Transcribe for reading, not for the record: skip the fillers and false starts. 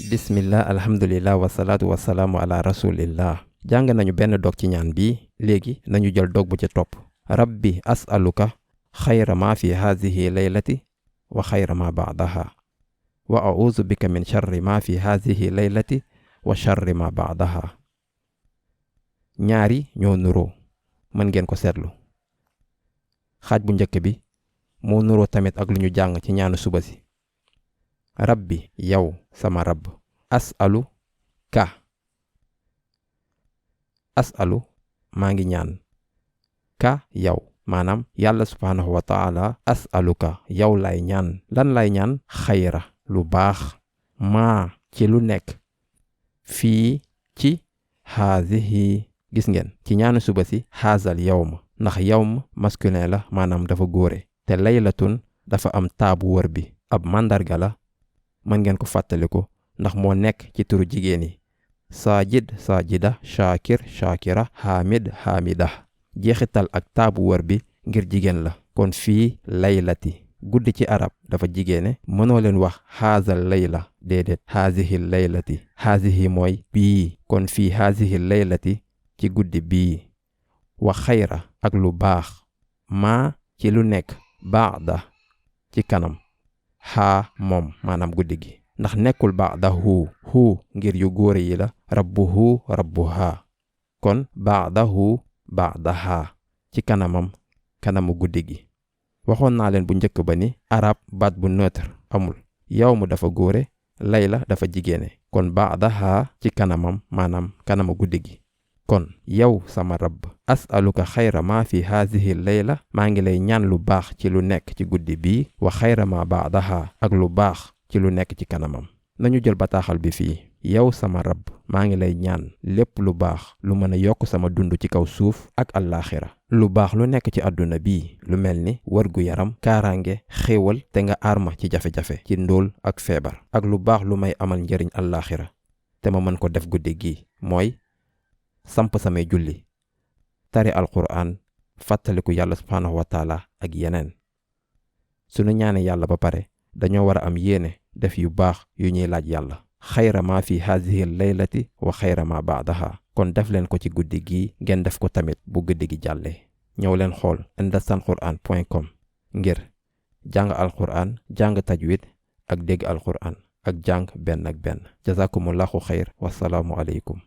bismillah alhamdulillah wasalaatu wasalaamu ala rasulillah. jàng nañu benn dog ci ñaan bi léegi nañu jël dog bu ci topp. rabbi as'aluka xayra ma fi hazihi laylati wa xayra ma baadaha wa a'uuzu bika min sharri ma fi hazihi laylati wa sharri ma baadaha. ñaari ñoo nuroo mën ngeen ko seetlu. xaaj bu njëkk bi moo nuroo tamit ak lu ñu jàng ci ñaanu suba si. rabbi yow sama rabb. as'alu ka. as'alu maa ngi ñaan. ka yow maanaam yàlla subhaanahu wa taala as'aluka yow lay ñaan. lan lay ñaan? xayra lu baax. maa ci lu nekk. fii ci haadihi gis ngeen ci ñaanu suba si haazal yawm ndax yawm masculin la maanaam dafa góore te laylatun dafa am taabu wër bi ab màndarga la mën ngeen ko fàttaliku ndax moo nekk ci turu jigéen yi saajid saajida shaakir shaakira hamid hamida jeexital ak taabu wër bi ngir jigéen la kon fii laylati guddi ci arab dafa jigéene mënoo leen wax haazal layla déedéet haazihi laylati haazihi mooy bii kon fii haazihi laylati ci guddi bii wa xayra ak lu baax maa ci lu nekk baada ci kanam haa moom maanaam guddi gi ndax nekkul baada huu ngir yu góore yi la rabbuhu rabbuha kon baadahu baadaha ci kanamam kanamu guddi gi. waxoon naa leen bu njëkk ba ni arab baat bu neutre amul yawmu dafa góore layla dafa jigéene kon baadaha ci kanamam maanaam kanamu guddi gi. kon yow sama rabb as'aluka xayra ma fi hazihi layla maa ngi lay ñaan lu baax ci lu nekk ci guddi bii wa xayra ma baadaha ak lu baax ci lu nekk ci kanamam. nañu jël bataaxal bi fii. yow sama rabb maa ngi lay ñaan lépp lu baax lu mën a yokk sama dund ci kaw suuf ak allaaxira. lu baax lu nekk ci àdduna bii lu mel ni wërgu yaram kaaraange xéewal te nga aar ma ci jafe-jafe ci ndóol ak feebar ak lu baax lu may amal njëriñ allaaxira te ma mën ko def guddi gi mooy samp samay julli tari alquran fàttaliku yàlla subhaanahu wa taala ak yeneen. sunu ñaane yàlla ba pare dañoo war a am yéene def yu baax yu ñuy laaj yàlla. xayra ma fi hazihi laylati wa xayra ma baadaha kon def leen ko ci guddi gi ngeen def ko tamit bu guddi gi jàllee. ñëw leen xool understandquran.com ngir jàng alquran jàng tajwid ak dégg alquran ak jàng benn ak benn. jazakumullahu xayr wasalaamu aleykum.